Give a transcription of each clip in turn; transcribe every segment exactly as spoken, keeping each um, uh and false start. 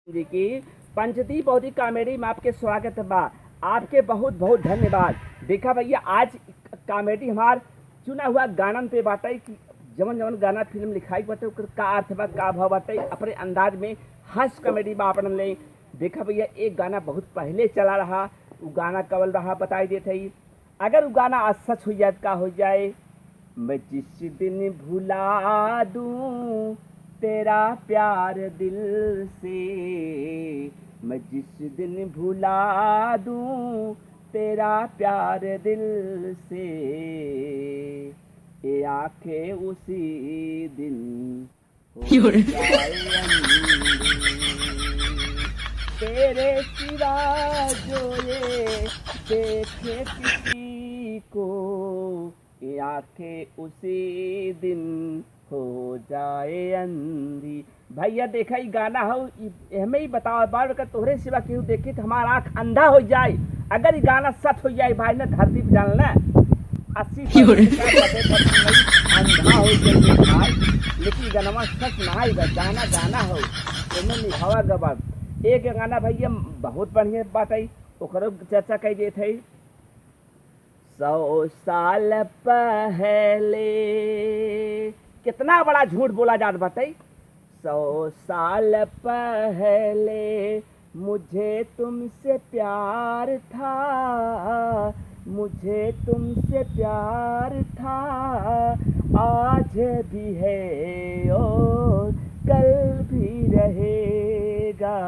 जी की पंचदीप अउरी कॉमेडी में आपके स्वागत बा। आपके बहुत बहुत धन्यवाद। देखा भइया, आज कॉमेडी हमार चुना हुआ गानन पे बाटे कि जवन जवन गाना फिल्म लिखाई बाटे, ओकर का अर्थ बा, का भाव बाटे, अपने अंदाज में हास्य कॉमेडी बा अपनन ले। देखा भइया, एक गाना बहुत पहले चला रहा, उ गाना कवन रहा बताई देत हई। अगर उ गाना आज सच हो जाए, का हो जाए? मैं जिस दिन भुला दूं तेरा प्यार दिल से, मैं जिस दिन भुला दूं तेरा प्यार दिल से, ये आंखें उसी दिन हो जाए अंधी। तेरे सिवा जो ये देखे किसी को, ये आंखें उसी दिन हो जाए अंधी। भइया देखा, ई गाना हो, ई, एहमे ही बतावा बार का तोहरे सिवा केहू देखी तो हमार आँख अंधा हो जाए। अगर ई गाना सच हो जाए भाई ना, धरती पे जान ले अस्सी परसेंट का नब्बे परसेंट नहीं, अंधा हो जाए भाई। लेकिन गनवा सच ना आई बा, गाना गाना हो, एमे निभावा गवा। एक गाना भइया बहुत बढ़िया बात आई, ओकरो चर्चा कई देत है। सौ साल पहले, कितना बड़ा झूठ बोला जात बाटे। सौ साल पहले मुझे तुमसे प्यार था, मुझे तुमसे प्यार था, आज भी है और कल भी रहेगा,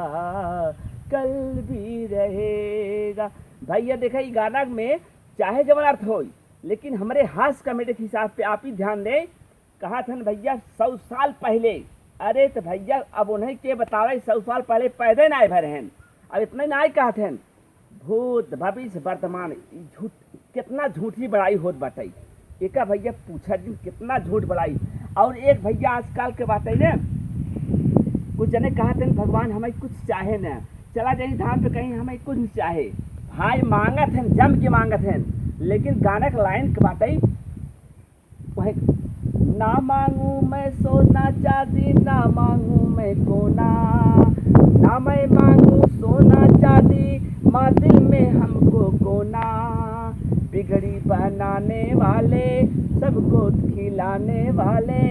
कल भी रहेगा। भइया देखा, ई गाना में चाहे जवन अर्थ होई, लेकिन हमरे हास्य कॉमेडी के हिसाब पे आप ही ध्यान दें। कहा थन भइया सौ साल पहले, अरे तो भइया अब उन्हें के बतावे, सौ साल पहले पैदे ना आए भरे हैं। अब इतना ना कहा थन, भूत भविष्य वर्तमान, ई झूठ, कितना झूठी बड़ाई होत बाटे। एका भइया पूछा जिन कितना झूठ बड़ाई। और एक भइया आजकल के बाटे ने, कुछ जने कहा थन भगवान हमें कुछ चाहे न, चला जाई धाम पे कहीं हमें कुछ नहीं चाहे। भाई मांगत हैं, जम के मांगत हैं, लेकिन गाना के लाइन के बाटे वही, ना मांगू मैं सोना चांदी, ना मांगू मैं कोना, ना मैं मांगू सोना चांदी, माँ दिल में हमको कोना। बिगड़ी बनाने वाले, सबको खिलाने वाले,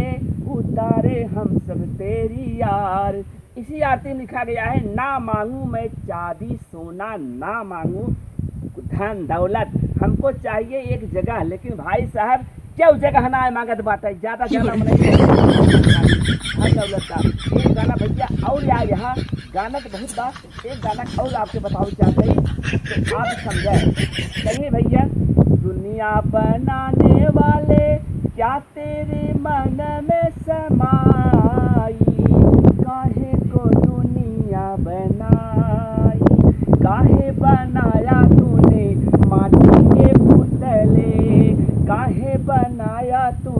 उतारे हम सब तेरी यार। इसी आरती में लिखा गया है, ना मांगू मैं चांदी सोना, ना मांगू धन दौलत, हमको चाहिए एक जगह। लेकिन भाई साहब, क्यों जगह ना है मांगत बाटे, ज्यादा ज्यादा मनई धन दौलत का। ये गाना भइया और यार यहाँ गाना तो बहुत बा, एक गाना और आपके बताओ चाहते हैं, तो आप समझे। कहिए भइया, दुनिया बनाने वाले क्या तेरे मन में समाई, काहे को दुनिया बनाई, काहे बनाया तूने माटी के पुतले, काहे बनाया तू